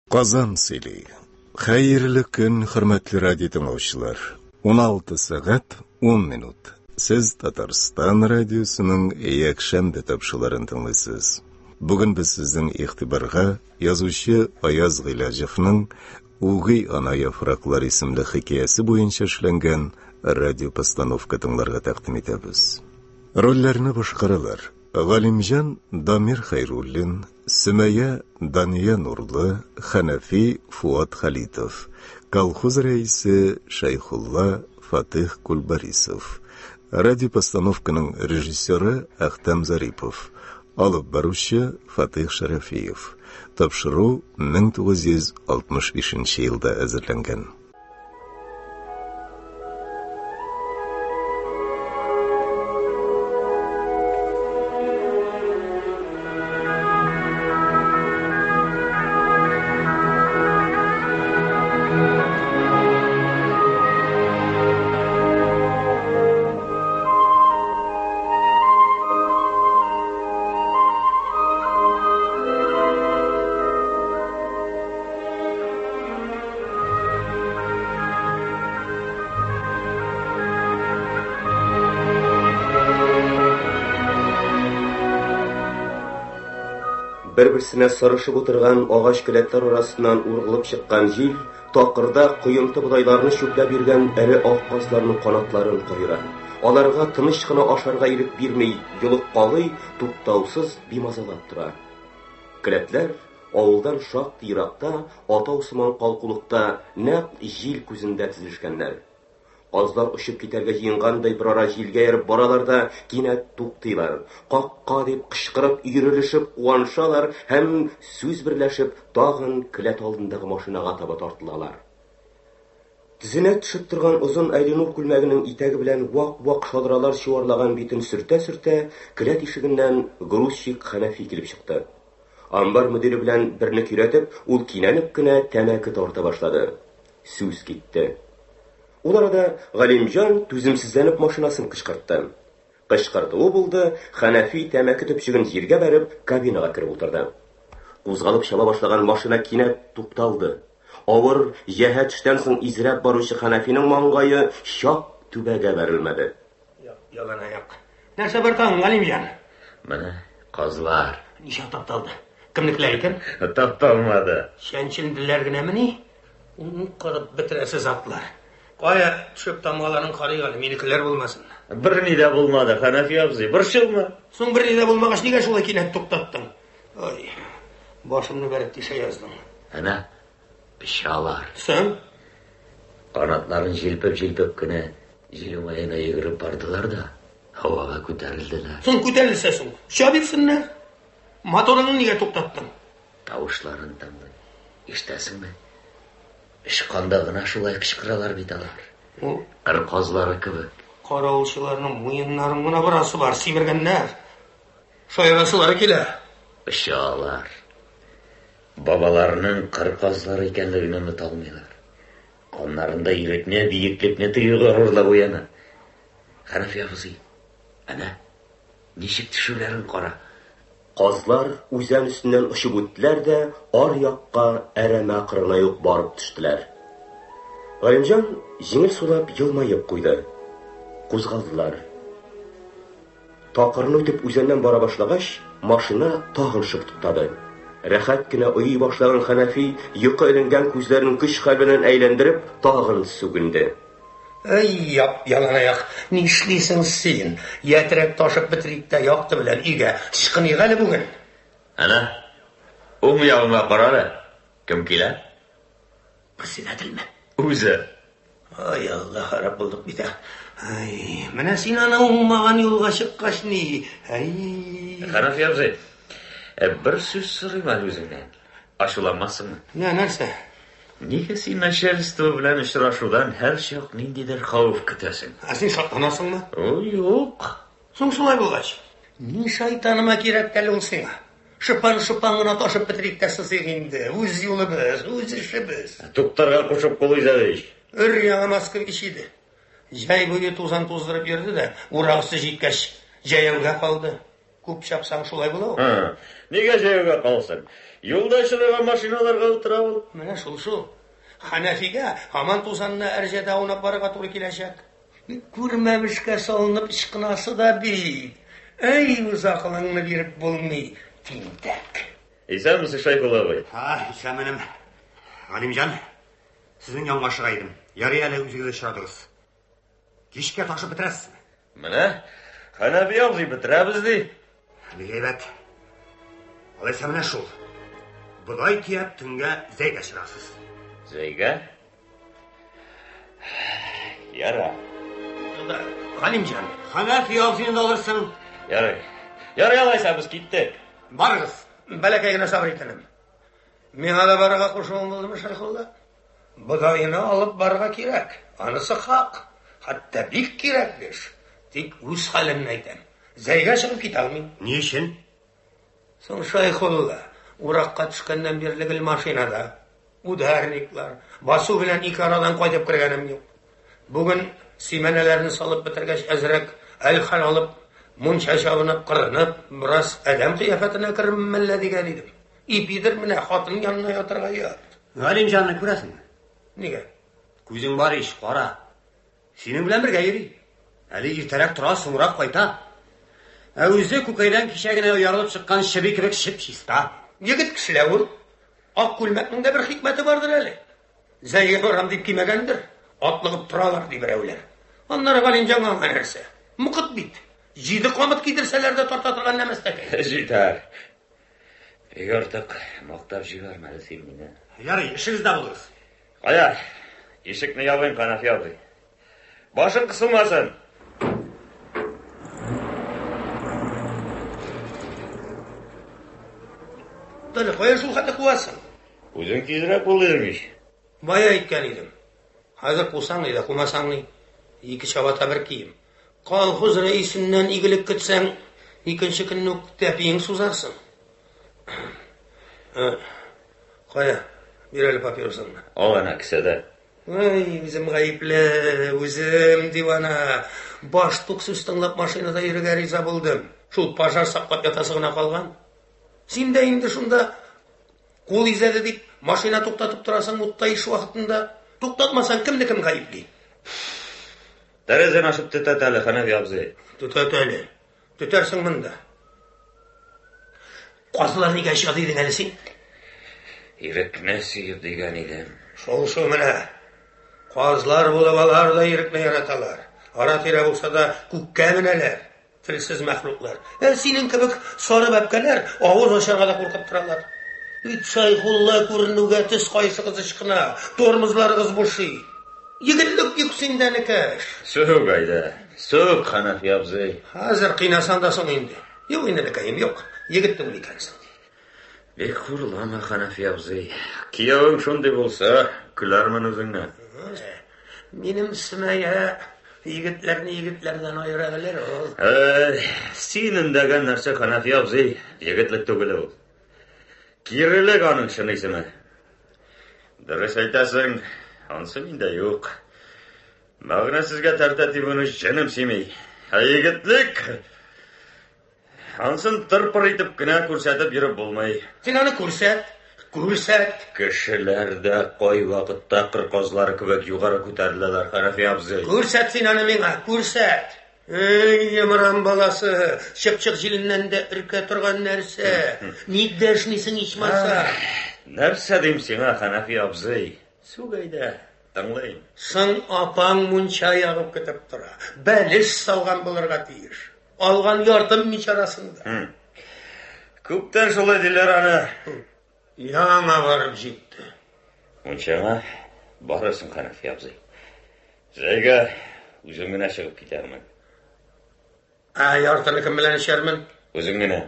Казан сөйли. Хәерле көн, хөрмәтле радио тыңлаучылар. 16 сәгать 10 минут. Сез Татарстан радиосының якшәмбе тапшыруларын тыңлыйсыз. Бүген без сезнең игътибарга язучы Аяз Гыйләҗевның Үги ана яфраклар исемле хикәясе буенча эшләнгән радиопостановка тыңларга тәкъдим итәбез. Рольләрне башкаралар: Галимҗан Дамир Хәйруллин, Сөмәя Дания Нурлы, Хәнәфи Фуат Халитов, колхоз рәисе Шәйхулла Фатыйх Кульбарисов, радиопостановканың режиссеры Әхтәм Зарипов, алып баручы Фатыйх Шәрәфиев. Тапшыру 1965 елда әзерләнгән. Бер-берсенә сырышып утырган агач келәтләр арасыннан ургылып чыккан җил такырда коенты бодайларны чүпләп йөргән эре ак казларның канатларын каера. Аларга тыныч кына ашарга ирек бирми, йолыккалый, туктаусыз бимазалап тора. Келәтләр Авылдан шактый еракта, атау сыман калкулыкта, нәкъ җил күзендә тезелешкәннәр. Казлар очып китәргә җыенгандай берара җилгә ерып баралар да кинәт туктыйлар. Какка дип кычкырып, өерелешеп куанышалар һәм, сүз берләшеп, тагын келәт алдындагы машинага таба тартылалар. Тезенә төшеп торган озын Әлинур күлмәгенең итәге белән вак-вак шадралар чуарлаган битен сөртә-сөртә, келәт ишегеннән грузчик Хәнәфи килеп чыкты. Амбар мөдире белән берне көйрәтеп, ул кинәнеп кенә тәмәке тарта башлады. Сүз китте. Ул арада Галимҗан түземсезләнеп машинасын кычкыртты. Кычкыртуы булды, Хәнәфи тәмәке төпчеген җиргә бәреп, кабинага кереп утырды. Кузгалып чаба башлаган машина кинәт тукталды. Авыр, җәһәт эштән соң изрәп баручы Хәнәфинең маңгае чак түбәгә бәрелмәде. Ялан аяк. Нәрсә бар тагын, Галимҗан? Менә казлар. Ничә тапталды? Кемнекеләр икән? Тапталмады. Чәнчелделәр генәмени? Кырып бетерәсе затлар. Кая төшеп тамгаларын карыйк әле, минекеләр булмасын. Берни дә булмады, Хәнәфи абзый, борчылма. Соң берни дә булмагач, нигә шулай кинәт туктаттың? Ой, башымны бәреп тишә яздың. Әнә, очалар. Соң? Канатларын җилпеп-җилпеп кенә җил уңаена йөгереп бардылар да, һавага күтәрелделәр. Соң күтәрелсә соң, оча бирсеннәр. Моторыңны нигә туктаттың? Тавышларын тыңлый. Ишетәсеңме? Очканда гына шулай кычкыралар бит алар. Ул Кыр казлары кебек. Каравылчыларның муеннарын гына борасы бар, симергәннәр. Шаярасылары килә. Очалар. Бабаларының кыр казлары икәнлеген оныта алмыйлар. Каннарында ирекне, биеклекне тою горурлыгы уяна. Хәнәфи абзый, әнә, ничек төшүләрен кара. Казлар үзән өстеннән очып үттеләр дә ар якка әрәмә кырына ук барып төштеләр. Галимҗан җиңел сулап елмаеп куйды. Кузгалдылар. Такырны үтеп үзәннән бара башлагач, машина тагын шып туктады. Рәхәт кенә ойый башлаган Хәнәфи, йокы эленгән күзләрен көч-хәл белән әйләндереп, тагын сүгенде. Әй, яп-яланаяк, нишлисең син? Ятьрәк ташып бетерик тә якты белән өйгә ычкыныйк әле бүген. Әнә, уң ягыңа кара әле, кем килә? Председательме? Үзе. Ай, Алла, харап булдык бит, ә. Ай, менә син аны уңмаган юлга чыккач ни? Әй. Хәнәфи абзый, бер сүз сорыйм әле үзеңнән. Ачуланмассыңмы? Нә, нәрсә? Нигә син начальство белән очрашудан һәрчак ниндидер хәвеф көтәсең? Ә син шатланасыңмы? О, юк. Соң шулай булгач, ни шайтаныма кирәк әле ул сиңа? Шыпан-шыпан гына ташып бетерик тә сызыйк инде. Үз юлыбыз, үз эшебез. Туктарга кушып кул изәде ич. Өр-яңа москвич иде. Җәй буе тузан туздырып йөрде дә, урак өсте җиткәч, җәяүгә калды. Күп чапсаң шулай була ул. Нигә җәяүгә калсын? Юлда очраган машиналарга утыра ул. Менә шул шул. Хәнәфигә һаман тузанны әрҗәдә аунап барырга туры киләчәк. Күрмәмешкә салынып ычкынасы да бит. Әй, үз акылыңны биреп булмый, тинтәк. Исәнмесез, Шәйхулла абый. Ха, исән энем. Галимҗан, сезнең янга ашыга идем. Ярый әле үзегез очрадыгыз. Кичкә ташып бетерәсезме? Менә Хәнәфи абзый бетерәбез ди. Бик әйбәт. Алайса менә шул. Бодай төяп төнгә Зәйгә чыгасыз. Зәйгә? Яра. Галимҗан. Хәнәфи абзыйны да алырсың. Ярый. Ярый алайса без киттек. Барыгыз. Бәләкәй генә сабыр ит, энем. Миңа да барырга кушуың булдымы, Шәйхулла? Бодаены алып барырга кирәк. Анысы хак. Хәтта бик кирәк эш. Тик үз хәлемне әйтәм. Зәйгә чыгып китә алмыйм. Ни өчен? Соң, Шәйхулла, уракка төшкәннән бирле гел машинада. Ударниклар. Басу белән ике арадан кайтып кергәнем юк. Бүген симәнәләрне салып бетергәч, әзрәк әл-хәл алып, мунча чабынып, кырынып, бераз адәм кыяфәтенә керермен мәллә дигән идем. Ипидер менә, хатын янына ятырга оят. Галимҗанны күрәсеңме? Нигә? Күзең бар ич, кара. Синең белән бергә йөри. Әле иртәрәк тора, соңрак кайта. Ә үзе күкәйдән кичә генә ярылып чыккан чеби кебек чип-чиста. Егет кешеләр ул. Ак күлмәкнең дә бер хикмәте бардыр әле. Зәйгә барам дип кимәгәндер. Атлыгып торалар, ди берәүләр. Аннары Галимҗанга аңа нәрсә? Мокыт бит. Җиде камыт кидерсәләр дә тарта торган нәмәстәкәй. Җитәр. Бик артык мактап җибәрмә әле син мине. Ярый, эшегездә булыгыз. Кая, ишекне ябыйм, Хәнәфи абзый. Башың кысылмасын. Әле кая шул хәтле куасың? Үзең тизрәк бул дидең ич. Бая әйткән идем. Хәзер кусаң ни дә, кумасаң ни. Ике чабата бер кием. Колхоз рәисеннән игелек көтсәң, икенче көнне үк тәпиең сузарсың. Кая, бир әле папиросыңны. Ал әнә кесәдә. Ай, үзем гаепле, үзем дивана. Баш тук сүз тыңлап машинада йөрергә риза булдым. Шул пожар саклап ятасы гына калган. Син дә инде шунда кул изәде дип машина туктатып торасың утта иш вакытында. Туктатмасаң кемне кем гаепли? Тәрәзәне ачып төтәт әле, Хәнәфи абзый. Төтәт әле. Төтәрсең монда. Казлар нигә оча дидең әле син? Ирекне сөеп дигән идем. Шул шул менә. Казлар булып алар да ирекне яраталар. Ара-тирә булса да күккә менәләр. Телсез мәхлуклар. Ә синең кебек сары бәбкәләр авыз ачарга да куркып торалар. Ит Шәйхулла күренүгә тез кайсыгыз ычкына, тормозларыгыз бушый. Егетлек юк синдә, энекәш. Сүк әйдә. Сүк, Хәнәфи абзый. Хәзер кыйнасаң да соң инде. Юк инде, энекәем, юк. Егет түгел икәнсең. Бик хурлама, Хәнәфи абзый. Киявең шундый булса, көләрмен үзеңнән. Минем Сөмәя егетләрне егетләрдән аера белер ул. Әй, син үндәгән нәрсә, Хәнәфи абзый, егетлек түгел ул. Кирелек аның чын исеме. Дөрес әйтәсең, ансы миндә юк. Мәгънәсезгә тәртә тибүне җенем сөйми. Ә егетлек ансын тыр-пыр итеп кенә күрсәтеп йөреп булмый. Син аны күрсәт, күрсәт. Кешеләр дә кайвакытта кыр казлары кебек югары күтәреләләр, Хәнәфи абзый. Күрсәт син аны миңа, күрсәт. Эй, йомран баласы, чыпчык җиленнән дә өркә торган нәрсә. Ник дәшмисең ичмаса? Нәрсә дим сиңа, Хәнәфи абзый? Сүк әйдә, тыңлыйм. Соң апаң мунча ягып көтеп тора. Бәлеш салган булырга тиеш. Алган яртым мич арасында. Күптән шулай диләр аны. Яңа барып җитте. Мунчаңа барырсың, Хәнәфи абзый. Зәйгә үзем генә чыгып китәрмен. Ә яртыны кем белән эчәрмен? Үзең генә.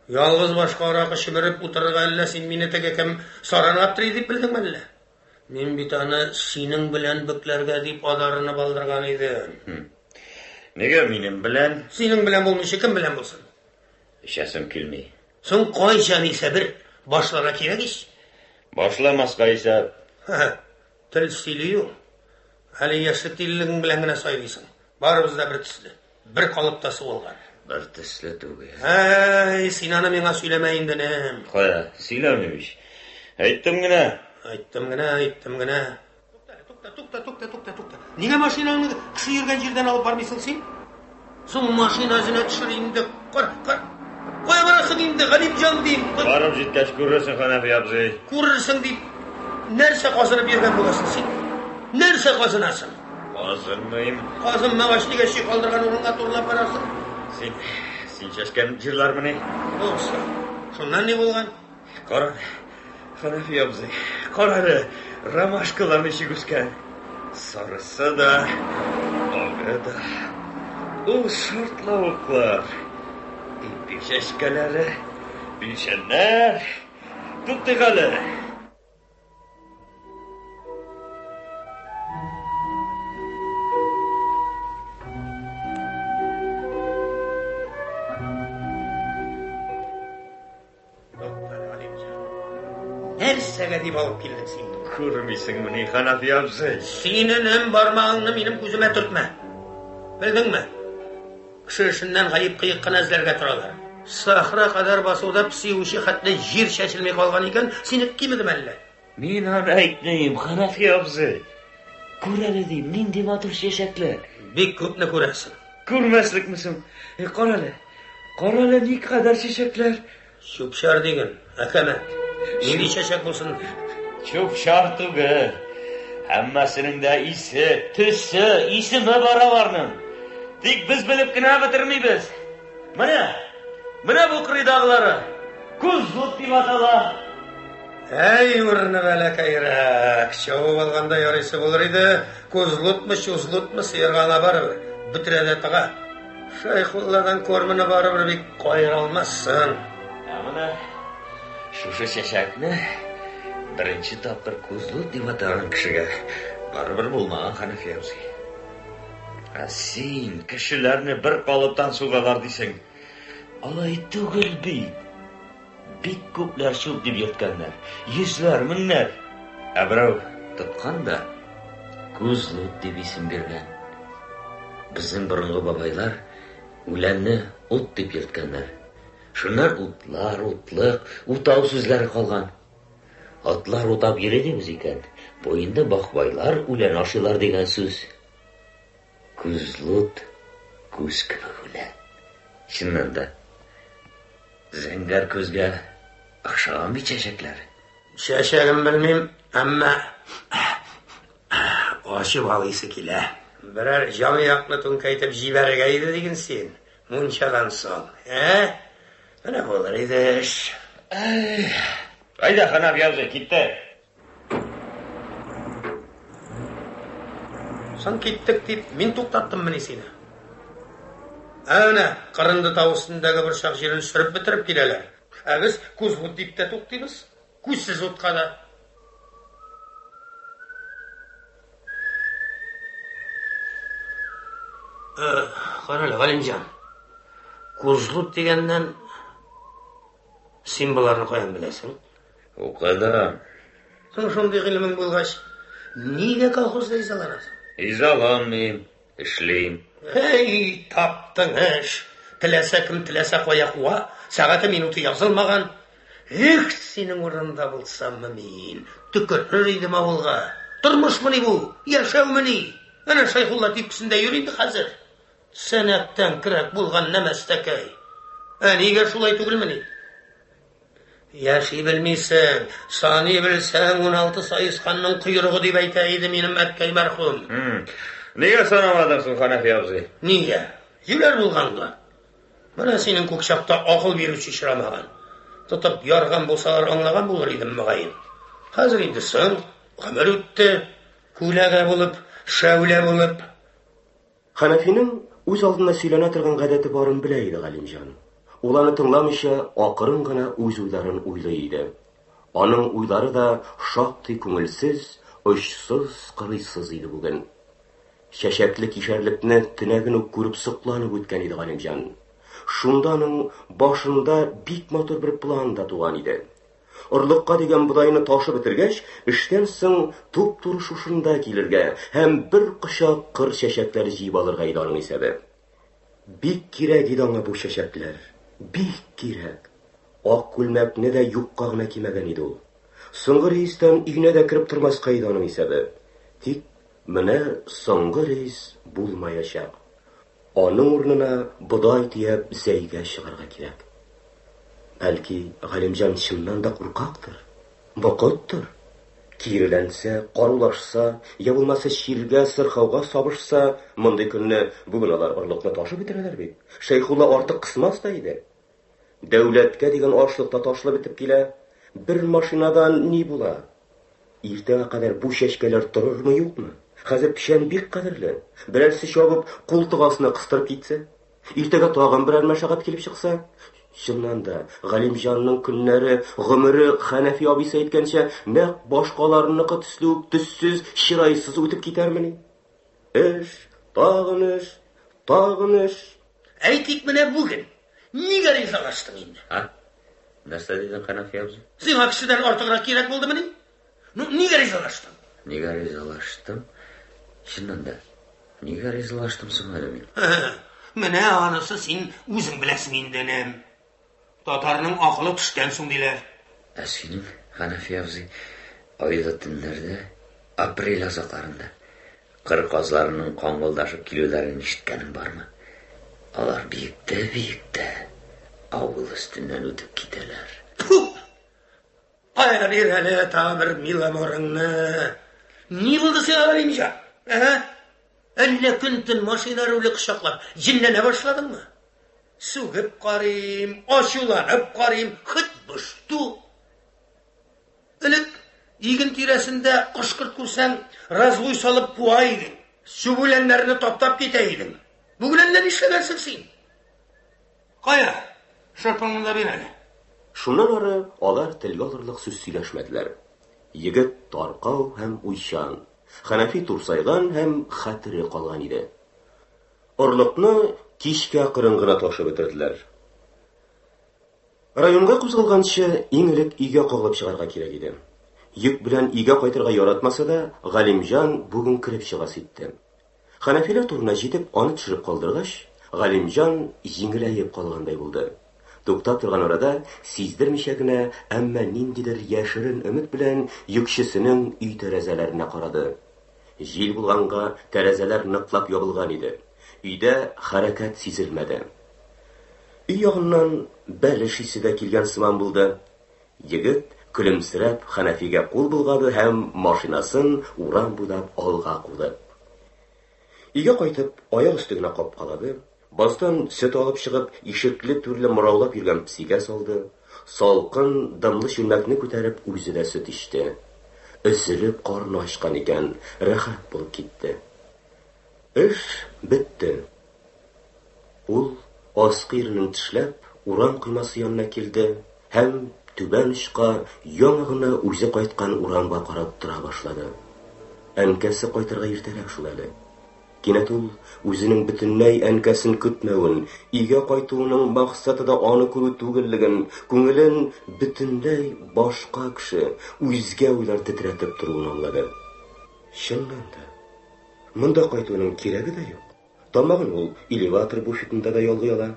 Ялгыз башка аракы чөмереп утырырга әллә син мине теге кем саран аптырый дип белдеңме әллә? Мин бит аны синең белән бөкләргә дип адарынып алдырган идем. Нигә минем белән? Синең белән булмыйча кем белән булсын? Эчәсем килми. Соң кайчан исә бер башларга кирәк ич? Башламаска исәп. Тел сөйли ул. Әле яшьлек тилелегең белән генә сайлыйсың. Барыбыз да бер төсле, бер калыпта сугылган. Бер төсле түгел. Әй, син аны миңа сөйләмә инде, энем. Кая, сөйләмим ич. Әйттем генә. Әйттем генә, әйттем генә. Тукта, тукта, тукта, тукта, тукта. Нигә машинаңны кеше йөргән җирдән алып бармыйсың син? Соң машина эзенә төшер инде. Кар, кар. Кая барасың инде, Галимҗан дим. Барып җиткәч күрерсең, Хәнәфи абзый. Күрерсең дип, нәрсә казынып йөргән буласың син? Нәрсә казынасың? Казынмыйм. Казынмагач, нигә чи калдырган урынга турылап барасың? Син, син чәчкән җирләрмени? Булса. Шуннан ни булган? Кара, Хәнәфи абзый, кара әле, ромашкалар ничек үскән. Сарысы да, агы да. Ул шартлавыклар, ипи чәчкәләре, билчәннәр. Туктыйк әле. Доктор Галимҗан, нәрсәгә дип алып килдең син моны? Күрмисеңмени, Ханафи абзый? Син, энем, бармагыңны минем күземә төртмә. Белдеңме? Кеше эшеннән гаеп кыек кына эзләргә торалар. Сахра кадәр басуда песи учы хәтле җир чәчелми калган икән, синеке кимедеме әллә? Мин аны әйтмим, Ханафи абзый. Күр әле дим, нинди матур чәчәкләр. Бик күпне күрәсең. Күрмәслекме соң? Э, кара әле. Кара әле, никадәр чәчәкләр. Чүп-чар диген, әкәмәт. Нинди чәчәк булсын? Чүп-чар түгел. Һәммәсенең дә исе, төсе, исеме бар аларның. Тик без белеп кенә бетермибез. Менә, менә бу кырыйдагылары. Күзлут дип атала. Әй, урыны бәләкәйрәк. Чабып алганда ярыйсы булыр иде. Кузлутмы, чузлутмы, сыерга аңа барыбер. Бөтерә дә тыга. Шәйхулладан корманы барыбер бик каера алмассың. Ә менә шушы чәчәкне беренче тапкыр кузлут дип атаган кешегә барыбер булмаган Хәнәфи абзый. Ә син кешеләрне бер калыптан сугалар дисең. Алай түгел бит. Бик күпләр чүп дип йөрткәннәр. Йөзләр, меңнәр. Ә берәү тоткан да күзлут дип исем биргән. Безнең борынгы бабайлар үләнне ут дип йөрткәннәр. Шуннан утлар, утлык, утау сүзләре калган. Атлар утап йөри дибез икән, бу инде бахбайлар үлән ашыйлар дигән сүз. Күзлут күз кебек үлән. Чыннан да, зәңгәр күзгә охшаган бит чәчәкләр. Чәчәген белмим, әмма ачып алыйсы килә. Берәр җан-якны түнкәйтеп җибәрергә иде диген син, мунчадан соң, ә? Менә булыр иде эш. Әйдә, Хәнәфи абзый, киттек. Соң киттек дип, мин туктаттыммыни сине? Әнә, Кырынды тау өстендәге борчак җирен сөреп бетереп киләләр. Ә без күзлут дип тә туктыйбыз, күзсез утка да. Э, Карале, Галимҗан. Кузлут дигәннән син боларны каян беләсең? Укыдым. Соң шундый гыйлемең булгач, нигә колхозда изаланасың? Изаланмыйм, эшлим. Һәй, таптың эш. Теләсә кем теләсә кая куа, сәгате минуты язылмаган. Эх, синең урында булсаммы мин, төкерер идем авылга. Тормышмыни бу, яшәүмени? Әнә Шәйхулла типкесендә йөри инде хәзер. Сәнәктән көрәк булган нәмәстәкәй. Ә нигә шулай түгелмени? Яши белмисең, саный белсәң, 16 саесканның койрыгы дип әйтә иде минем әткәй мәрхүм. Нигә санамадың соң, Хәнәфи абзый? Нигә? Юләр булганга. Менә синең күк чакта акыл бирүче очрамаган. Тотып ярган булсалар аңлаган булыр идем, мөгаен. Хәзер инде соң, гомер үтте. Күләгә булып, шәүлә булып. Хәнәфинең үз алдына сөйләнә торган гадәте барын белә иде Галимҗан. Ул аны тыңламыйча, акрын гына үз уйларын уйлый иде. Аның уйлары да шактый күңелсез, очсыз, кырыйсыз иде бүген. Чәчәкле кишәрлекне төнәген үк күреп сокланып үткән иде Галимҗан. Шунда аның башында бик матур бер план да туган иде. Орлыкка дигән бодайны ташып бетергәч, эштән соң туп-туры шушында килергә һәм бер кочак кыр чәчәкләре җыеп алырга иде аның исәбе. Бик кирәк иде аңа бу чәчәкләр, бик кирәк. Ак күлмәкне дә юкка гына кимәгән иде ул. Соңгы рейстан өенә дә кереп тормаска иде аның исәбе. Тик менә соңгы рейс булмаячак. Аның урынына бодай төяп Зәйгә чыгарга кирәк. Бәлки, Галимҗан чыннан да куркактыр, мокыттыр. Киреләнсә, карулашса, я булмаса чиргә, сырхауга сабышса, мондый көнне бүген алар орлыкны ташып бетерәләр бит. Шәйхулла артык кысмас та иде. Дәүләткә дигән ашлык та ташылып бетеп килә. Бер машинадан ни була? Иртәгә кадәр бу чәчкәләр торырмы, юкмы? Хәзер печән бик кадерле. Берәрсе чабып, култык астына кыстырып китсә, иртәгә тагын берәр мәшәкать килеп чыкса, чыннан да, Галимҗанның көннәре, гомере Хәнәфи абыйсы әйткәнчә, нәкъ башкаларныкы төсле үк төссез, чырайсыз үтеп китәрмени? Эш, тагын эш, тагын эш. Әйтик, менә бүген нигә ризалаштың инде? А? Нәрсә дидең, Хәнәфи абзый? Сиңа кешедән артыграк кирәк булдымыни? Ну, нигә ризалаштың? Нигә ризалаштым? Чыннан да, нигә ризалаштым соң әле мин? Менә анысы син үзең беләсең инде, энем. Татарның акылы төштән соң диләр. Ә синең, Хәнәфи абзый, айлы төннәрдә, апрель азакларында кыр казларының каңгылдашып килүләрен ишеткәнең бармы? Алар биектә-биектә авыл өстеннән үтеп китәләр. Фу! Кая бир әле тагы бер миломорыңны. Ни булды сиңа, Галимҗан? Ә? Әллә көн-төн машина руле кочаклап җенләнә башладыңмы? Сүгеп карыйм, ачуланып карыйм, хоть бы что. Элек иген тирәсендә кош-корт күрсәң, разбой салып куа идең. Чүп үләннәрне таптап китә идең. Бүген әллә нишләгәнсең син? Кая, шырпыңны да бир әле. Шуннан ары алар телгә алырлык сүз сөйләшмәделәр. Егет таркау һәм уйчан, Хәнәфи турсайган һәм хәтере калган иде. Орлыкны кичкә кырын гына ташып бетерделәр. Районга кузгалганчы, иң элек өйгә кагылып чыгарга кирәк иде. Йөк белән өйгә кайтырга яратмаса да, Галимҗан бүген кереп чыгасы итте. Хәнәфиләр турына җитеп, аны төшереп калдыргач, Галимҗан җиңеләеп калгандай булды. Туктап торган арада, сиздермичә генә, әмма ниндидер яшерен өмет белән йөкчесенең өй тәрәзәләренә карады. Җил булганга, тәрәзәләр ныклап ябылган иде. Өйдә хәрәкәт сизелмәде. Өй ягыннан бәлеш исе дә килгән сыман булды. Егет, көлемсерәп, Хәнәфигә кул болгады һәм машинасын урам буйлап алга куды. Өйгә кайтып, аяк өсте генә капкалады. Баздан сөт алып чыгып, ишекле-түрле мораулап йөргән песигә салды. Салкын, дымлы чүлмәкне күтәреп, үзе дә сөт эчте. Өзелеп карыны ачкан икән, рәхәт булып китте. Эш бетте. Ул, аскы иренен тешләп, урам коймасы янына килде һәм түбән очка яңа гына үзе кайткан урамга карап тора башлады. Әнкәсе кайтырга иртәрәк шул әле. Кинәт ул үзенең бөтенләй әнкәсен көтмәвен, өйгә кайтуының максаты да аны күрү түгеллеген, күңелен бөтенләй башка кеше, үзгә уйлар тетрәтеп торуын аңлады. Чыннан да, монда кайтуның кирәге дә юк. Тамагын ул элеватор буфетында да ялгый ала.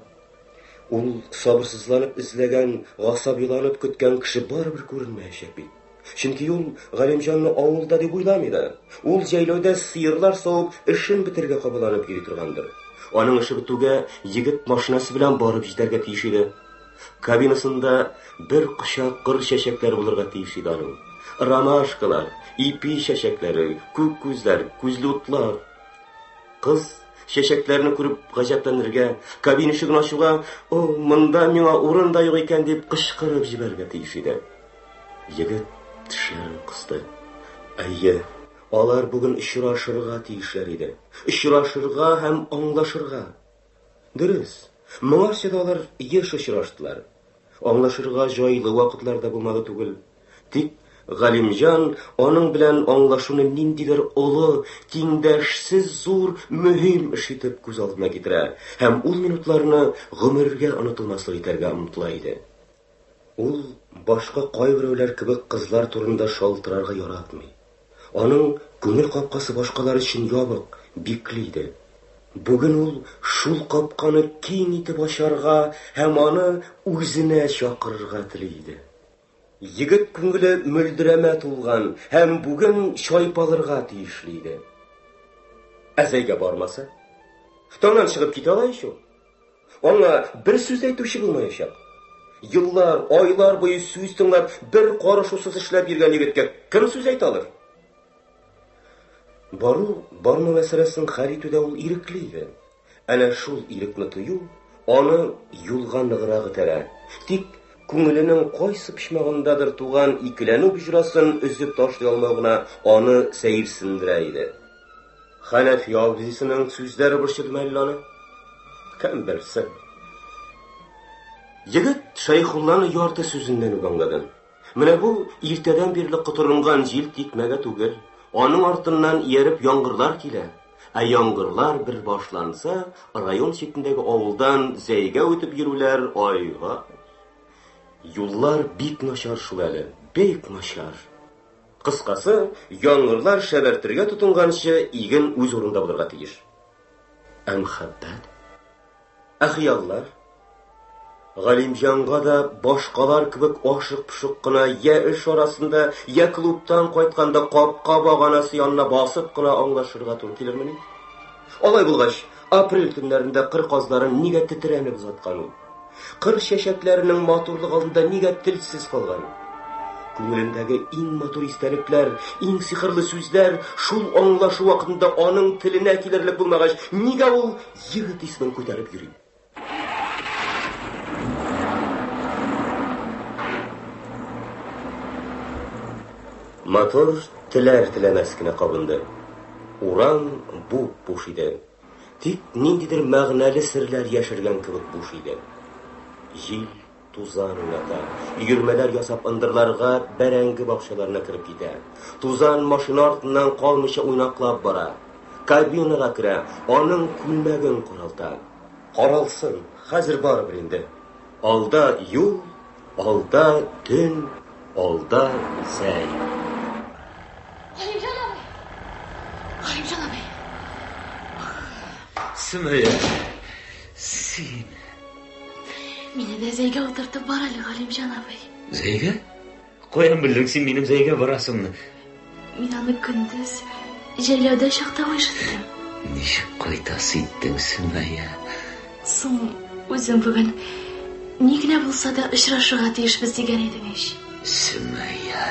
Ул сабырсызланып эзләгән, гасабиланып көткән кеше барыбер күренмәячәк бит. Чөнки ул Галимҗанны авылда дип уйламый да. Ул җәйләүдә сыерлар савып, эшен бетерергә кабаланып йөри торгандыр. Аның эше бетүгә егет машинасы белән барып җитәргә тиеш иде. Кабинасында бер кочак кыр чәчәкләре булырга тиеш иде аның. Ромашкалар, ипи чәчәкләре, күк күзләр, күзле утлар. Кыз чәчәкләрне күреп гаҗәпләнергә, кабина ишеген ачуга, "О, монда миңа урын да юк икән" дип кычкырып җибәрергә тиеш иде. Егет тешләрен кысты. Әйе, алар бүген очрашырга тиешләр иде. Очрашырга һәм аңлашырга. Дөрес, моңарчы да алар еш очраштылар. Аңлашырга җайлы вакытлар да булмады түгел. Тик Галимҗан аның белән аңлашуны ниндидер олы, тиңдәшсез зур, мөһим эш итеп күз алдына китерә һәм ул минутларны гомергә онытылмаслык итәргә омтыла иде. Ул башка кайберәүләр кебек кызлар турында шалтырарга яратмый. Аның күңел капкасы башкалар өчен ябык, бикле иде. Бүген ул шул капканы киң итеп ачарга һәм аны үзенә чакырырга тели иде. Егет күңеле мөлдерәмә тулган һәм бүген чайпалырга тиешле иде. Ә Зәйгә бармаса? Таңнан чыгып китә ала ич ул. Аңа бер сүз әйтүче булмаячак. Еллар, айлар буе сүз тыңлап, бер карышусыз эшләп йөргән егеткә кем сүз әйтә алыр? Бару, бармау мәсьәләсен хәл итүдә ул ирекле иде. Әнә шул ирекне тою аны юлга ныграк этәрә. Тик күңеленең кайсы почмагындадыр туган икеләнү боҗрасын өзеп ташлый алмау гына аны сәерсендерә иде. Хәнәфи абзыйсының сүзләре борчыдымы әллә аны? Кем белсен. Егет Шәйхулланы ярты сүзеннән үк аңлады. Менә бу иртәдән бирле котырынган җил тикмәгә түгел. Аның артыннан ияреп яңгырлар килә. Ә яңгырлар бер башланса, район читендәге авылдан Зәйгә үтеп йөрүләр айга. Юллар бик начар шул әле, бик начар. Кыскасы, яңгырлар шәбәртергә тотынганчы иген үз урынында булырга тиеш. Ә мәхәббәт? Ә хыяллар? Галимҗанга да башкалар кебек ашык-пошык кына я эш арасында, я клубтан кайтканда капка баганасы янына басып кына аңлашырга туры килермени? Алай булгач, апрель төннәрендә кыр казларын нигә тетрәнеп озаткан ул? Кыр чәчәкләренең матурлыгы алдында нигә телсез калган? Күңелендәге иң матур истәлекләр, иң сихерле сүзләр шул аңлашу вакытында аның теленә килерлек булмагач, нигә ул егет исемен күтәреп йөри? Мотор теләр-теләмәс кенә кабынды. Урам буп-буш иде. Тик ниндидер мәгънәле серләр яшергән кебек буш иде. Җил тузан уйната, өермәләр ясап ындырларга, бәрәңге бакчаларына кереп китә. Тузан машина артыннан калмыйча уйнаклап бара. Кабинага керә, аның күлмәген каралта. Каралсын, хәзер барыбер инде. Алда юл, алда төн, алда Зәй. Галимҗан абый! Галимҗан абый! Сөмәя, син. Мине дә Зәйгә утыртып бар әле, Галимҗан абый. Зәйгә? Каян белдең син минем Зәйгә барасымны? Мин аны көндез җәйләүдә чакта ишеттем. Ничек кайтасы иттең, Сөмәя? Соң, үзең бүген ни генә булса да очрашырга тиешбез дигән идең ич. Сөмәя.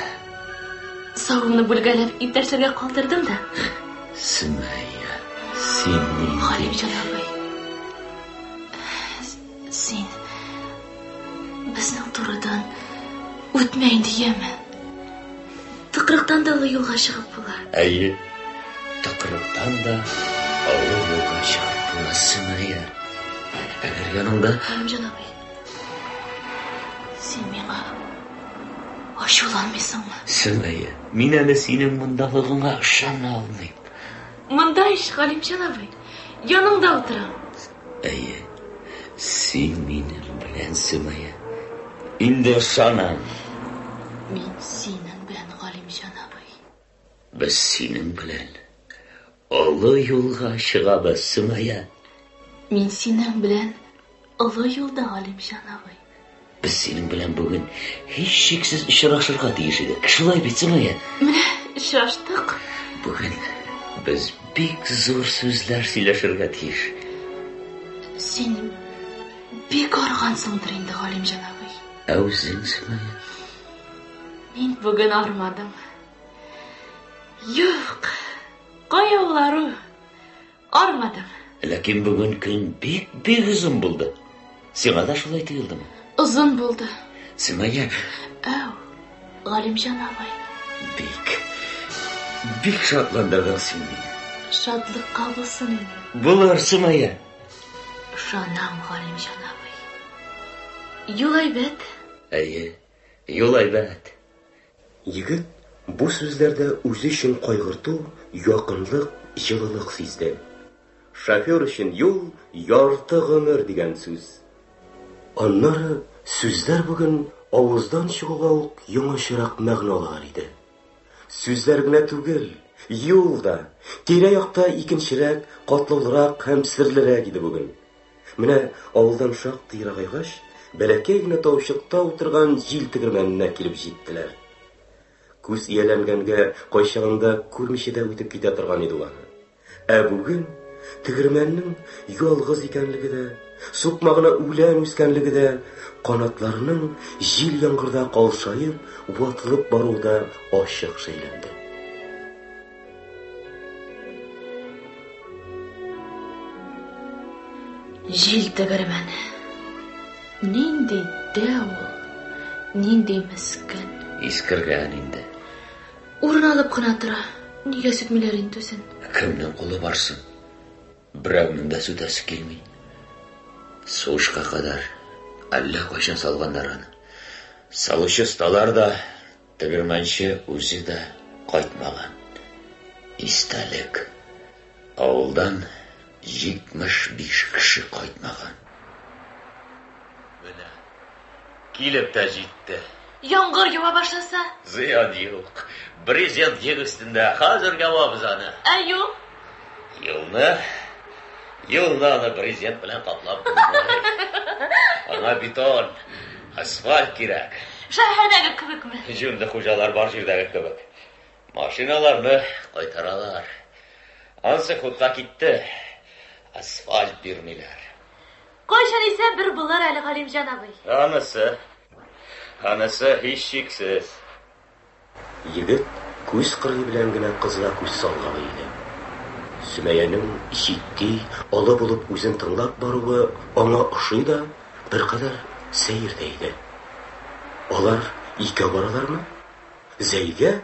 Савымны бүлгәләп иптәшләргә калдырдым да. Сөмәя, син нинди? Галимҗан абый. Син безнең турыдан үтмә инде, яме. Тыкрыктан да олы юлга чыгып була. Әйе, тыкрыктан да олы юлга чыгып була, Сөмәя. Әгәр яныңда... Галимҗан абый, син миңа ачуланмыйсыңмы? Сөмәя, мин әле синең мондалыгыңа ышана алмыйм. Монда ич, Галимҗан абый, яныңда утырам. Әйе, син минем белән, Сөмәя. Инде ышанам. Мин синең белән, Галимҗан абый. Без синең белән олы юлга чыгабыз, Сөмәя. Мин синең белән олы юлда, Галимҗан абый. Без синең белән бүген һичшиксез очрашырга тиеш идек. Шулай бит, Сөмәя? Менә очраштык. Бүген без бик зур сүзләр сөйләшергә тиеш. Син бик аргансыңдыр инде, Галимҗан абый. Ә үзең, Сөмәя? Мин бүген армадым. Юк, кая ул ару? Армадым. Ләкин бүген көн бик-бик озын булды. Сиңа да шулай тоелдымы? Озын булды. Сөмәя. Әү, Галимҗан абый. Бик, бик шатландырдың син мине. Шатлыкка булсын инде. Булыр, Сөмәя. Ышанам, Галимҗан абый. Юл әйбәт. Әйе, юл әйбәт. Егет бу сүзләрдә үзе өчен кайгырту, якынлык, җылылык сизде. Шофер өчен юл ярты гомер дигән сүз. Аннары сүзләр бүген авыздан чыгуга ук яңачарак мәгънә алалар иде. Сүзләр генә түгел, Юл да, тирә-якта икенчерәк, катлаулырак һәм серлерәк иде бүген. Менә авылдан шактый ерагайгач, бәләкәй генә таучыкта утырган җил тегермәненә килеп җиттеләр. Күз ияләнгәнгә кайчагында күрмичә дә үтеп китә торган иде ул аны. Ә бүген тегермәннең ялгыз икәнлеге дә, сукмагына үлән үскәнлеге дә, канатларының җил-яңгырда калшаеп, ватылып баруы да ачык шәйләнде. Җил тегермәне. Нинди дәү ул, нинди мескен. Искергән инде. Урын алып кына тора. Нигә сүтмиләр инде үзен? Кемнең кулы барсын? Берәүнең дә сүтәсе килми. Сугышка кадәр әллә кайчан салганнар аны. Салучы осталар да, тегермәнче үзе дә кайтмаган. Истәлек. Авылдан 75 кеше кайтмаган. Менә килеп тә җитте. Яңгыр ява башласа? Зыян юк. Брезент йөк өстендә. Хәзер ябабыз аны. Ә юл? Юлны, юлны аны брезент белән каплап булмый. Аңа бетон, асфальт кирәк. Шәһәрдәге кебекме? Җүнле хуҗалар бар җирдәге кебек. Машиналарны кайтаралар. Ансы хутка китте. Асфальт бирмиләр. Кайчан исә бер булыр әле, Галимҗан абый. Анысы, анысы һичшиксез. Егет күз кырые белән генә кызга күз салгалый иде. Сөмәянең җитди, олы булып үзен тыңлап баруы аңа ошый да, беркадәр сәер дә иде. Алар икәү баралармы? Зәйгә?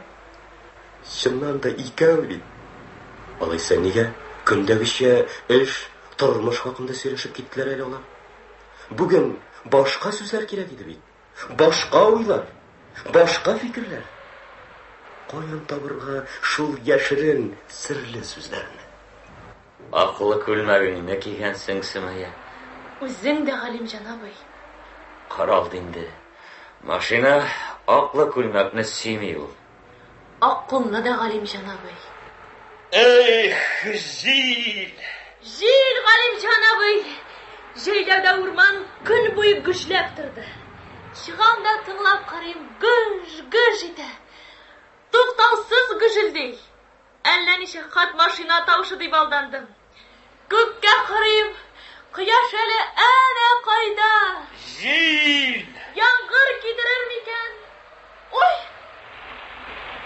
Чыннан да икәү бит. Алайса нигә көндәгечә эш, тормыш хакында сөйләшеп киттеләр әле алар? Бүген башка сүзләр кирәк иде бит. Башка уйлар, башка фикерләр. Каян табырга шул яшерен, серле сүзләрне? Акылы күлмәгеңне кигәнсең, Сөмәя. Үзең дә, Галимҗан абый. Каралды инде. Машина аклы күлмәкне сөйми ул. Ак кулны да, Галимҗан абый. Эх, җил! Җил, Галимҗан абый! Җәйләүдә урман көн буе гөжләп торды. Чыгам да тыңлап карыйм, гөж, гөж итә. Туктаусыз гөжелди. Әллә ничә кат машина тавышы дип алдандым. Күккә карыйм, кояш әле әнә кайда. Җил! Яңгыр китерер микән? Ой!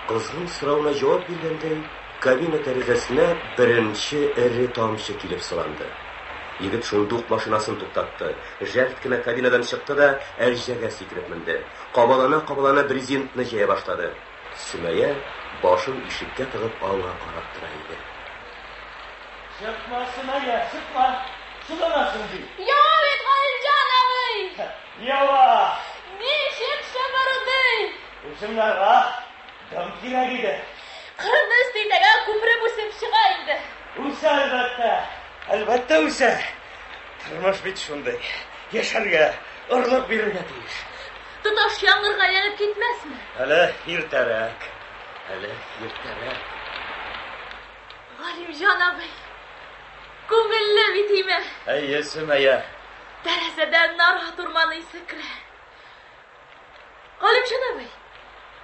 Кызның соравына җавап биргәндәй, кабина тәрәзәсенә беренче эре тамчы килеп сыланды. Егет шундук машинасын туктатты, жәлт кенә кабинадан чыкты да әрҗәгә сикереп менде. Кабалана-кабалана брезентны җәя башлады. Сөмәя башын ишеккә тыгып аңа карап тора иде. Чыкма, Сөмәя, чыкма! Сыланасың бит. Ява бит, Галимҗан абый! Ява! Ничек шыбырдый! Уҗымнарга дым кирәк иде. Кырны өстендәге күпереп үсеп чыга инде. Үсә, әлбәттә. Әлбәттә үсә. Тормыш бит шундый. Яшәргә, орлык бирергә тиеш. Тоташ яңгырга әйләнеп китмәсме? Әле иртәрәк. Әле иртәрәк. Галимҗан абый, күңелле бит име? Әйе, Сөмәя. Тәрәзәдән нарат урманы исе керә. Галимҗан абый,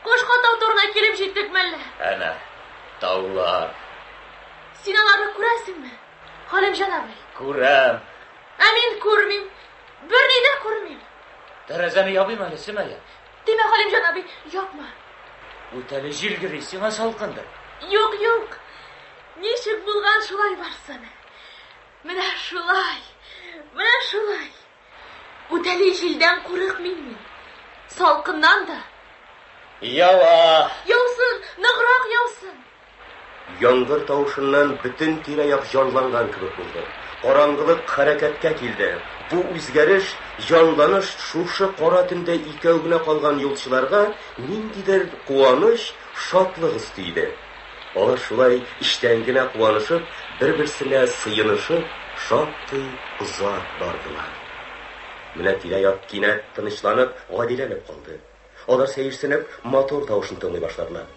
Кошка тау турына килеп җиттек мәллә? Әнә, таулар. Син аларны күрәсеңме? Галимҗан абый. Күрәм. Ә мин күрмим. Берни дә күрмим. Тәрәзәне ябыйм әле, Сөмәя. Тимә, Галимҗан абый, япма. Үтәле җил йөри, сиңа салкындыр. Юк, юк. Ничек булган шулай барсын. Менә шулай. Менә шулай. Үтәли җилдән курыкмыйм мин. Салкыннан да. Ява! Яусын, ныграк яусын. Яңгыр тавышыннан бөтен тирә-як җанланган кебек булды. Караңгылык хәрәкәткә килде. Бу үзгәреш, җанланыш шушы кара төндә икәү генә калган юлчыларга ниндидер куаныч, шатлык өсти иде. Алар шулай эчтән генә куанышып, бер-берсенә сыенышып, шактый озак бардылар. Менә тирә-як кинәт тынычланып, гадиләнеп калды. Алар сәерсенеп мотор тавышын тыңлый башладылар.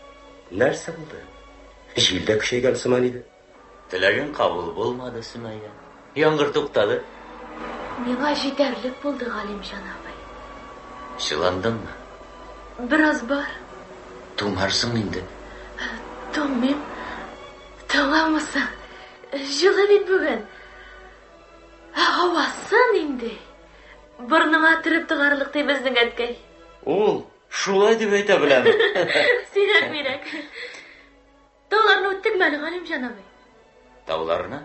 Нәрсә булды? Җил дә көчәйгән сыман иде. Теләгең кабул булмады, Сөмәя. Яңгыр туктады. Миңа җитәрлек булды, Галимҗан абый. Чыландыңмы? Бераз бар. Туңарсың инде. Туңмыйм. Туңамысың? Җылы бит бүген. Ә һавасы нинди? Борыныңа төреп тыгарлык ди безнең әткәй. Ул шулай дип әйтә беләме? Сирәк-мирәк. Тауларны үттекме әле, Галимҗан абый? Тауларны?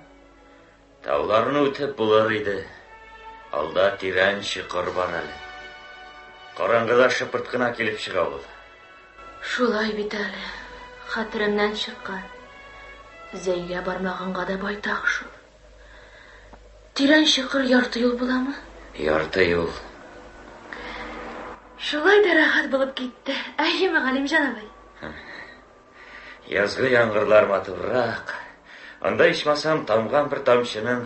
Тауларны үтеп булыр иде. Алда тирән чокыр бар әле. Караңгыда шыпырт кына килеп чыга ул. Шулай бит әле. Хәтеремнән чыккан. Зәйгә бармаганга да байтак шул. Тирән чокыр ярты юл буламы? Ярты юл. Шулай да рәхәт булып китте. Әйеме, Галимҗан абый? Язгы яңгырлар матуррак. Анда ичмасам тамган бер тамчының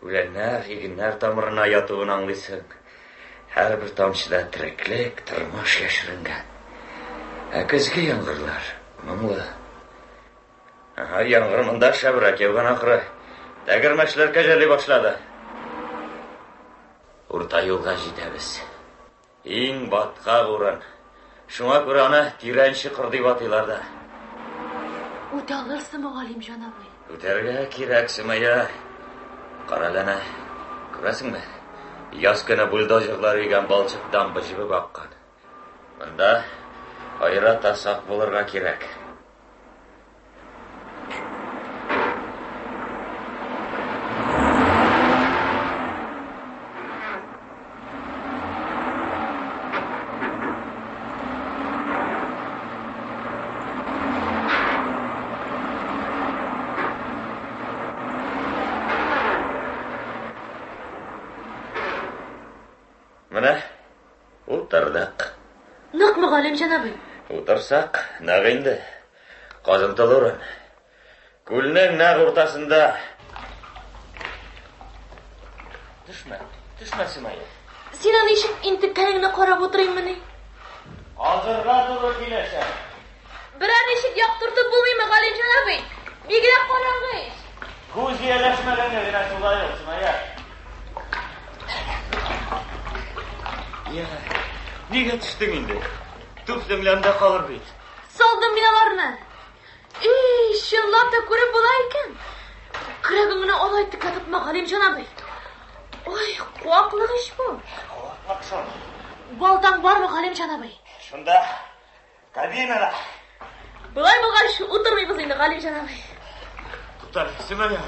үләннәр, игеннәр тамырына ятуын аңлыйсың. Һәрбер тамчыда тереклек, тормыш яшеренгән. Ә көзге яңгырлар моңлы. Ага, яңгыр монда шәбрәк яуган ахры. Тәгәрмәчләр кәҗәли башлады. Урта юлга җитәбез. Иң баткак урын. Шуңа күрә аны тирән чокыр дип атыйлар да. Үтә алырсыңмы, Галимҗан абый? Үтәргә кирәк, Сөмәя. Карале әнә, күрәсеңме? Яз көне бульдозерлар өйгән балчык дамба җебеп аккан. Монда аерата сак булырга кирәк. Менә утырдык. Ныкмы, Галимҗан абый? Утырсак, нык инде. Казынтылы урын. Күлнең нәкъ уртасында. Төшмә, төшмә, Симая. Син аны ничек интеккәнеңне карап утырыйммыни? Азырга туры киләчәк. Берәр ничек яктыртып булмыймы, Галимҗан абый? Бигрәк караңгы ич. Күз ияләшмәгәнгә генә шулай ул, Симая. Я, нигә төштең инде? Туфлиңләр дә калыр бит. Салдым мин аларны. Эй, чынлап та күреп була икән. Көрәгең генә алай текә тотма, Галимҗан абый. Ой, куаклык ич бу. Куаклык шул. Балтаң бармы, Галимҗан абый? Шунда кабинада. Болай булгач, утырмыйбыз инде, Галимҗан абый. Туктале, Сөмәя,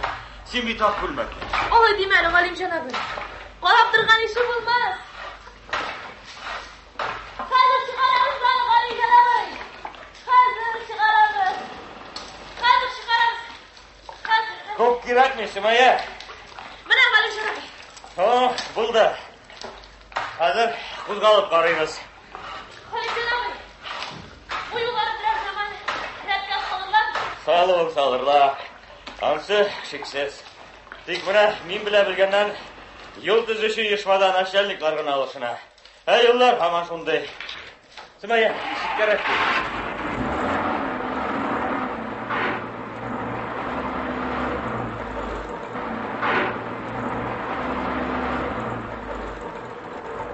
син бит ак күлмәкле. Алай димә әле, Галимҗан абый. Карап торган ише булмас. Хәзер чыгарабыз аны, Галимҗан абый. Хәзер чыгарабыз. Хәзер чыгарабыз. Хәзер. Күп кирәкми, Сөмәя. Менә, Галимҗан абый. О, булды. Хәзер кузгалып карыйбыз. Галимҗан абый. Бу юллары берәр заман рәткә салырлармы? Салуын салырлар. Ансы шиксез. Тик менә мин белә белгәннән юл төзүче оешмада начальниклар гына алышына. Ә юллар һаман шундый. Сөмәя, читкәрәк кил.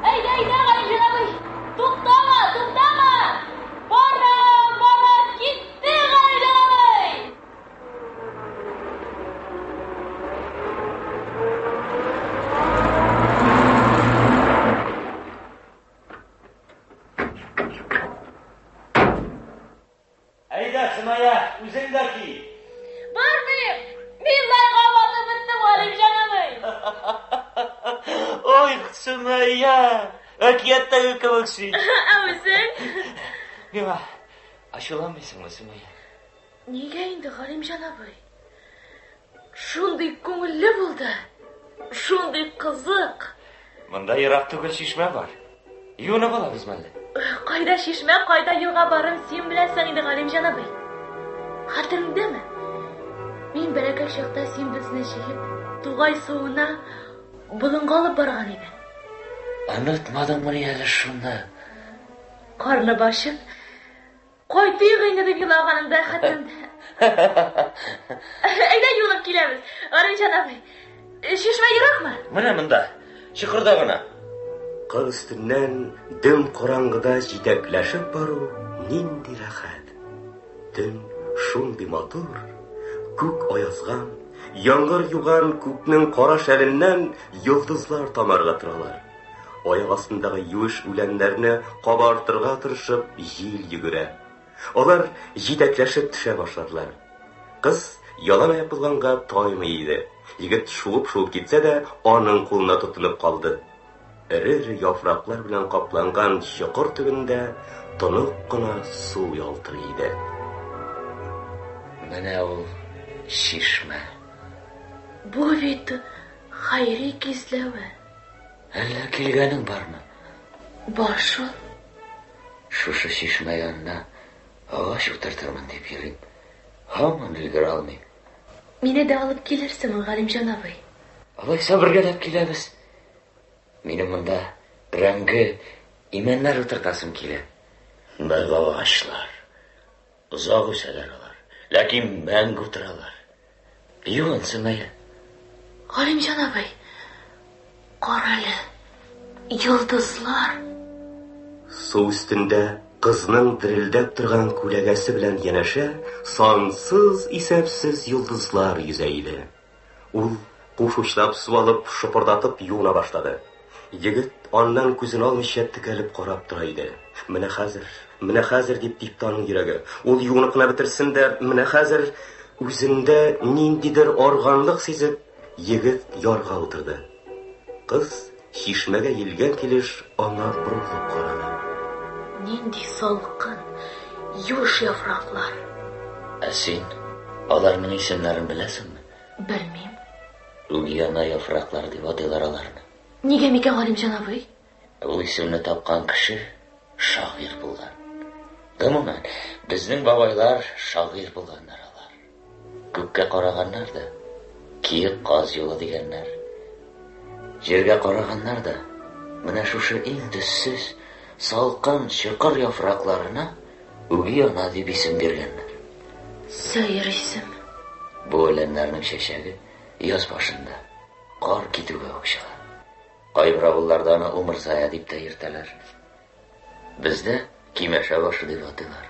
Әйдә, әйдә, Галимҗан абый. Туктама, туктама. Бара, бара, китте, Галимҗан абый. Әйдә, Сөмәя, үзең дә ки. Бармыйм. Мин лайга батып беттем, Галимҗан абый. Ой, Сөмәя, әкияттәге кебек син. Ә үзең? Миңа ачуланмыйсыңмы, Сөмәя? Нигә инде, Галимҗан абый? Шундый күңелле булды. Шундый кызык. Монда ерак түгел чишмә бар. Юынып алабызмы әллә? Кайда чишмә, кайда елга барын син беләсең инде, Галимҗан абый. Хәтереңдәме? Мин бәләкәй чакта син безне җыеп, тугай суына болынга алып барган идең. Онытмадыңмыни әле шуны? Карны башып, кайтыйк инде дип елаганым да хәтеремдә. Әйдә юынып киләбез, Галимҗан абый. Чишмә еракмы? Менә монда, чокырда гына. Кыр өстеннән дөм караңгыда җитәкләшеп бару нинди рәхәт. Төн шундый матур, күк аязган, яңгыр юган күкнең кара шәленнән йолдызлар тамарга торалар. Аяк астындагы юеш үләннәрне кабартырга тырышып җил йөгерә. Алар җитәкләшеп төшә башладылар. Кыз ялан аяк булганга таймый иде. Егет шуып-шуып китсә дә, аның кулына тотынып калды. Эре-эре яфраклар белән капланган чокыр төбендә тонык кына су ялтырый иде. Менә ул чишмә. Бу бит Хәйри кизләве. Әллә килгәнең бармы? Бар шул. Шушы чишмә янына агач утыртырмын дип йөрим. Һаман өлгерә алмыйм. Мине дә алып килерсеңме, Галимҗан абый? Алайса бергәләп киләбез. Минем монда өрәңге, имәннәр утыртасым килә. Нык агачлар. Озак үсәләр алар, ләкин мәңге утыралар. Юын, Сөмәя. Галимҗан абый, карале, йолдызлар. Су өстендә кызның дерелдәп торган күләгәсе белән янәшә сансыз-исәпсез йолдызлар йөзә иде. Ул куш учлап су алып, шопырдатып юына башлады. Егет аннан күзен алмыйча текәлеп карап тора иде. Менә хәзер, менә хәзер дип типте аның йөрәге. Ул юынып кына бетерсен дә, менә хәзер үзендә ниндидер арганлык сизеп, егет ярга утырды. Кыз чишмәгә иелгән килеш аңа борылып карады. Нинди салкын, юеш яфраклар. Ә син аларның исемнәрен беләсеңме? Белмим. Үги ана яфраклар дип атыйлар аларны. Нигә микән, Галимҗан абый? Ул исемне тапкан кеше шагыйрь булган. Гомумән, безнең бабайлар шагыйрь булганнар алар. Күккә караганнар да, киек каз юлы дигәннәр. Җиргә караганнар да, менә шушы иң төссез, салкын чокыр яфракларына үги ана дип исем биргәннәр. Сәер исем. Бу үләннәрнең чәчәге яз башында, кар китүгә үк чыга. Кайбер авылларда аны умырзая дип тә йөртәләр. Бездә кимәшә башы дип атыйлар.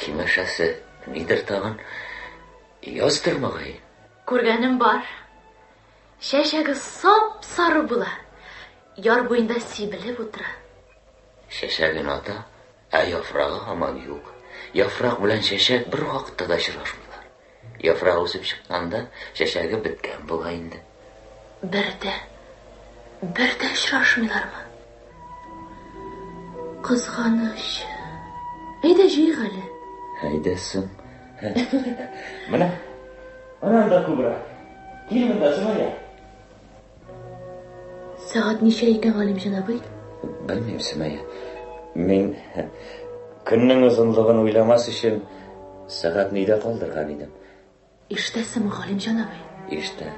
Кимәшәсе нидер тагын? Яздыр мөгаен. Күргәнем бар. Чәчәге сап-сары була. Яр буенда сибелеп утыра. Чәчәген ата, ә яфрагы һаман юк. Яфрак белән чәчәк бер вакытта да очрашмыйлар. Яфрак үсеп чыкканда, чәчәге беткән була инде. Бер дә, бер дә очрашмыйлармы? Кызганыч. Әйдә җыйыйк әле. Әйдә соң. Менә, менә анда күбрәк. Кил монда, Сөмәя. Сәгать ничә икән, Галимҗан абый? Белмим, Сөмәя. Мин көннең озынлыгын уйламас өчен сәгатьне өйдә калдырган идем. Ишетәсеңме, Галимҗан абый? Ишетәм.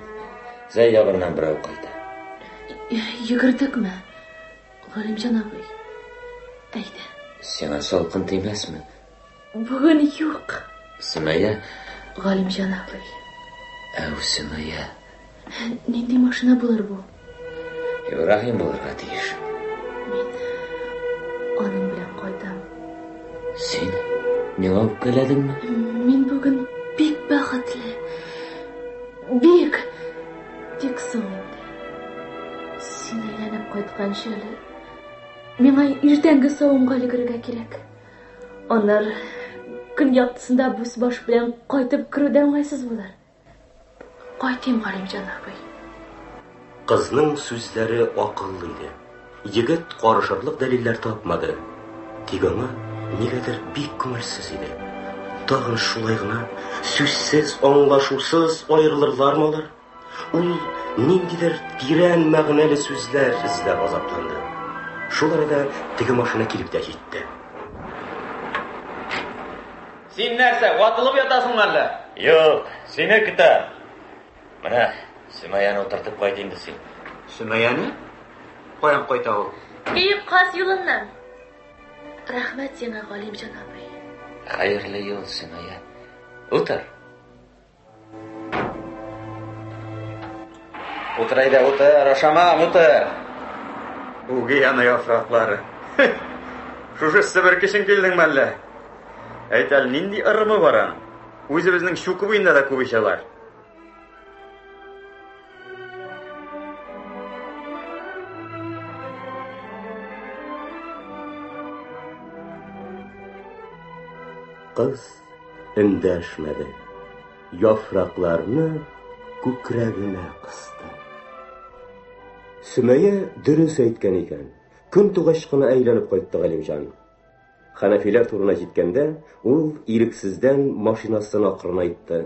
Зәй ягыннан берәү кайта. Йөгердекме, Галимҗан абый? Әйдә. Сиңа салкын тимәсме? Бүген юк. Сөмәя. Галимҗан абый. Әү, Сөмәя. Нинди машина булыр бу? Ибраһим булырга тиеш. Мин аның белән кайтам. Син миңа үпкәләдеңме? Мин бүген бик бәхетле. Бик. Тик соң инде. Син әйләнеп кайтканчы әле миңа иртәнге савымга өлгерергә кирәк. Аннары көн яктысында бүс баш белән кайтып керү дә уңайсыз булыр. Кайтыйм, Галимҗан абый. Кызның сүзләре акыллы иде. Егет карышырлык дәлилләр тапмады. Тик аңа нигәдер бик күңелсез иде. Тагын шулай гына, сүзсез, аңлашусыз аерылырлармы алар? Ул ниндидер тирән мәгънәле сүзләр эзләп азапланды. Шул арада теге машина килеп тә җитте. Син нәрсә, ватылып ятасыңмы әллә? Юк, сине көтәм. Менә, Сөмәяне утыртып кайт инде син. Сөмәяне? Каян кайта ул? Киек каз юлыннан. Рәхмәт сиңа, Галимҗан абый. Хәерле юл, Сөмәя. Утыр. Утыр әйдә, утыр, ашамам, утыр. Үги ана яфраклары. Шушы себерке өчен килдеңме әллә? Әйт әле, нинди ырымы бар аның? Үзебезнең Чүке буенда да күп ич алар. Кыз эндәшмәде. Яфракларны күкрәгенә кысты. Сөмәя дөрес әйткән икән. Көн тугач кына әйләнеп кайтты Галимҗан. Хәнәфиләр турына җиткәндә, ул ирексездән машинасын акрынайтты.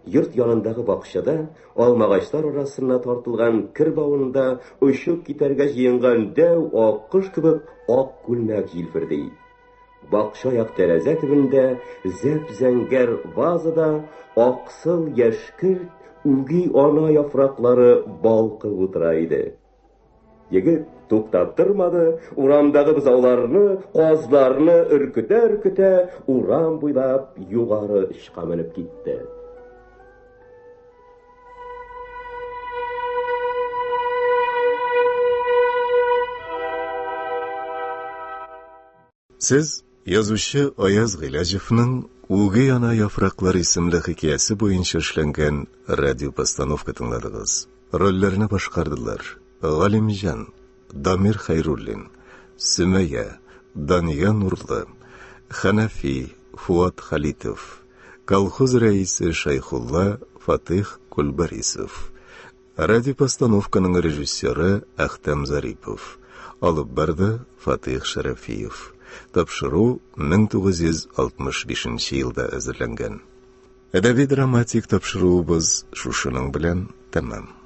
Йорт янындагы бакчада, алмагачлар арасына тартылган кер бавында очып китәргә җыенган дәү аккош кебек ак күлмәк җилферди. Бакча як тәрәзә төбендә зәп-зәңгәр вазада аксыл яшькелт үги ана яфраклары балкып утыра иде. Егет туктап тормады, урамдагы бозауларны, казларны өркетә-өркетә, урам буйлап югары очка менеп китте. Сез язучы Аяз Гыйләҗевның Үги ана яфраклар исемле хикәясе буенча эшләнгән радиопостановка тыңладыгыз. Рольләрне башкардылар: Галимҗан, Дамир Хәйруллин, Сөмәя, Дания Нурлы, Хәнәфи, Фуат Халитов, колхоз рәисе Шәйхулла Фатыйх Кульбарисов. Радиопостановканың режиссеры Әхтәм Зарипов. Алып барды Фатыйх Шәрәфиев. Тапшыру 1965 елда әзерләнгән. Әдәби-драматик тапшыруыбыз шушының белән тәмам.